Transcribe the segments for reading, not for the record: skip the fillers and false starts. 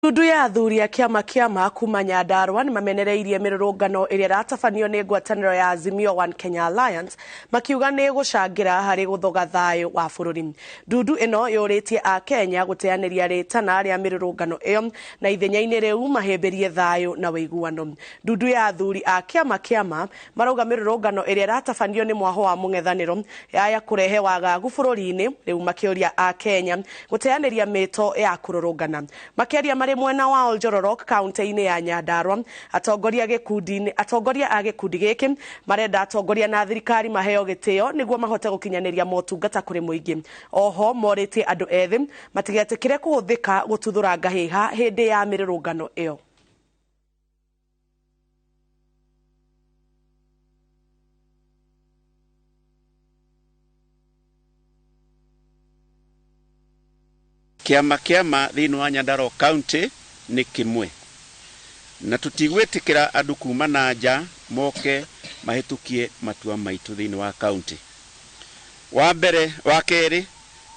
Ndundu ya athuri a kĩama kĩama kuma Nyandarua nĩmamenereirie mĩrũrũngano ĩrĩa ĩratabanio nĩ ngwatanĩro ya Azimio One Kenya Alliance, makiuga nĩ gũcangĩra harĩ gũthoga thayũ wa bũrũri. Ndundu ĩno yũrĩtie a Kenya gũteanĩria rĩtana rĩa mĩrũrũngano ĩyo na ithenya-inĩ rĩu mahĩmbĩrie thayũ na ũiguano. Ndundu ya athuri a kĩama kĩama marauga mĩrũrũngano ĩrĩa ĩratabanio nĩ mwaho wa mũng'ethanĩro yaya kũrehe wagagu bũrũri-inĩ, rĩu makĩũria a Kenya gũteanĩria mĩto ya kũrũrũngana. Makĩaria marĩ mwena wa Oljororok kaunti-inĩ ya Nyandarua, atongoria gĩkundi-inĩ atongoria a gĩkundi gĩkĩ marenda atongoria na thirikari maheo gĩtĩo nĩguo mahote gũkinyanĩria motungata kũrĩ mũingĩ. Oho morĩtie andũ ethĩ matigetĩkĩre kũhũthĩka gũtuthũra ngahĩha hĩndĩ ya mĩrũrũngano ĩyo. Kĩama kĩama thĩinĩ wa Nyandarua County nĩ kĩmwe na tũtigwĩtĩkĩra andũ kuma na nja moke mahĩtũkie matua maitũ thĩinĩ wa county. Wa mbere, wa kerĩ,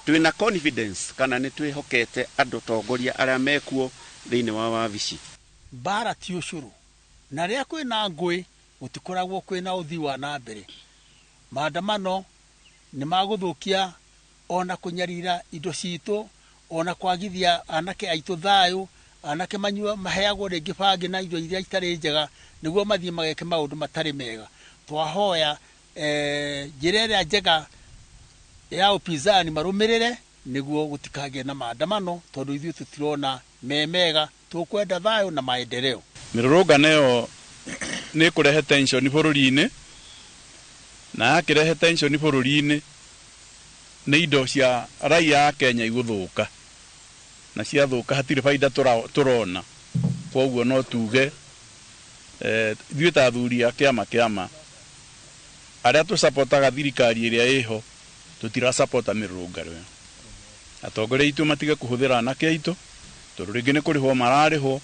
twĩna confidence kana nĩ twĩhokete andũ tongoria arĩa mekuo thĩinĩ wa wabici. Mbara ti ũcũrũ, na rĩrĩa kwĩna ngũĩ gũtikoragwo kwĩna ũthii wa na mbere. Maandamano nĩ magũthũkia ona kũnyarira indo citũ, ona kwagithia anake aitũ thayũ. Anake manyua maheagwo rĩngĩ bangi na indo iria itarĩ njega nĩguo mathiĩ mageke maũndũ matarĩ mega. Twahoya njĩra ĩrĩa njega ya upinzani marũmĩrĩre nĩguo gũtikagĩe na maandamano, tondũ ithuĩ tũtirona me mega, tũkwenda thayũ na maendeleo. Mĩrũrũngano ĩyo nĩ ĩkũrehe tension bũrũri-inĩ, na yakĩrehe tension bũrũri-inĩ nĩ indo cia raia a Kenya igũthũka, na ciathũka hatirĩ baida tũrona. Koguo no tuge ithuĩ ta athuri a kĩama kĩama arĩa tũcapotaga thirikari ĩrĩa ĩho, tũtiracapota mĩrũrũngano ĩyo. Atongoria aitũ matige kũhũthĩra anake aitũ, tondũ rĩngĩ nĩ kũrĩhwo mararĩhwo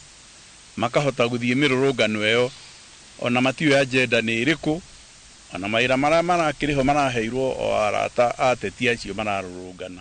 makahota gũthiĩ mĩrũrũngano ĩyo, ona matiũĩ agenda nĩ ĩrĩkũ, ona mawĩra marĩa marakĩrĩhwo maraheirwo o arata a ateti acio mararũrũngana.